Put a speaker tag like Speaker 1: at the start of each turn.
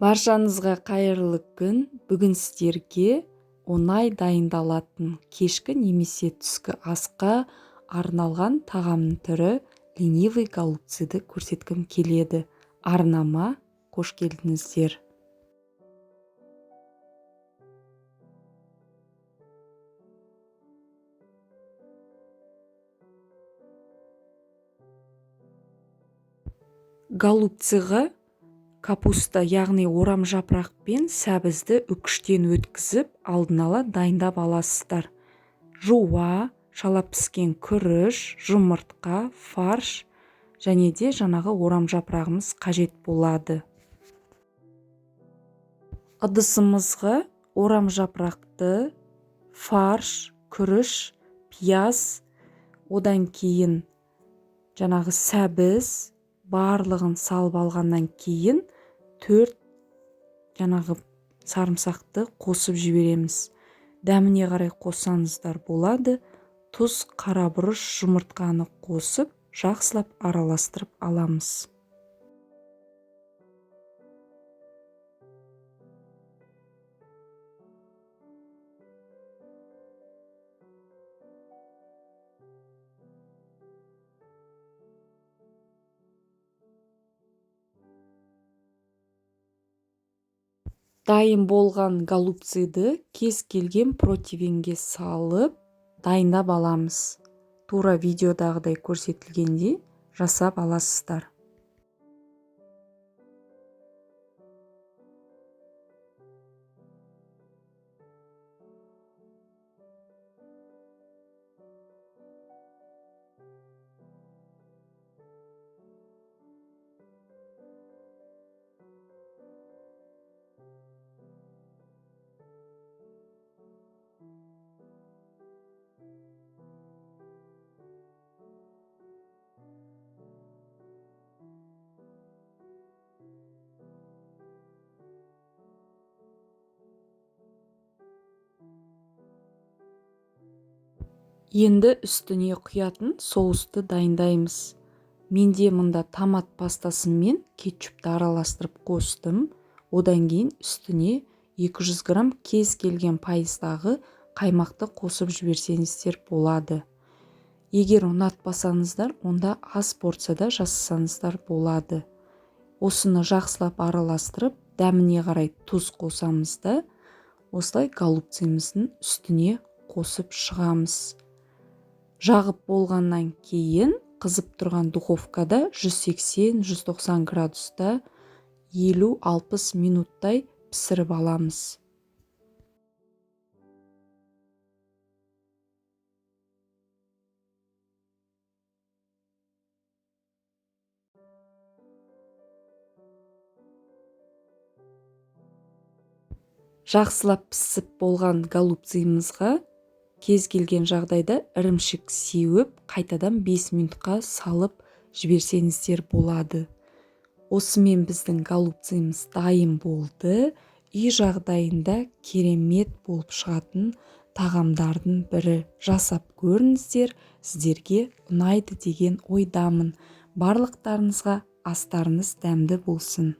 Speaker 1: Баршаңызға қайырлы күн. Бүгін сіздерге оңай дайындалатын кешкі немесе түскі асқа арналған тағамның түрі ленивый голубцыды көрсеткім келеді. Арнама қош келдіңіздер. Голубцыға капуста, яғни орам жапырақ пен сәбізді үкіштен өткізіп, алдын ала дайындап аласыздар. Жуа, шала піскен күріш, жұмыртқа, фарш және де жаңағы орам жапырағымыз қажет болады. Ыдысымызға орам жапырақты, фарш, күріш, пияз, одан кейін жаңағы сәбіз барлығын салып алғаннан кейін 4 жаңағы сарымсақты қосып жібереміз. Дәміне қарай қоссаңыздар болады. Тұз, қара бұрыш, жұмыртқаны қосып, жақсылап араластырып аламыз. Дайын болған голубцыды кез келген противенге салып, дайындап аламыз. Тура видеодағыдай көрсетілгендей жасап аласыздар. Енді үстіне құятын соусты дайындаймыз. Менде мұнда томат пастасы мен кетчупты араластырып қостым. Одан кейін үстіне 200 грамм кез келген пайыздағы қаймақты қосып жіберсеңіздер болады. Егер ұнатпасаңыздар, онда аз порцияда жасасаңыздар болады. Осыны жақсылап араластырып, дәміне қарай тұз қосамыз да, осылай голубцымыздың үстіне қосып шығамыз. Жағып болғаннан кейін қызып тұрған духовкада 180-190 градуста 50-60 минуттай пісіріп аламыз. Жақсылап пісіп болған голубцымызға кез келген жағдайда ірімшік сеуіп, қайтадан 5 минутқа салып жіберсеңіздер болады. Осымен біздің голубцымыз дайын болды. Үй жағдайында керемет болып шығатын тағамдардың бірі. Жасап көріңіздер, сіздерге ұнайды деген ойдамын. Барлықтарыңызға астарыңыз дәмді болсын.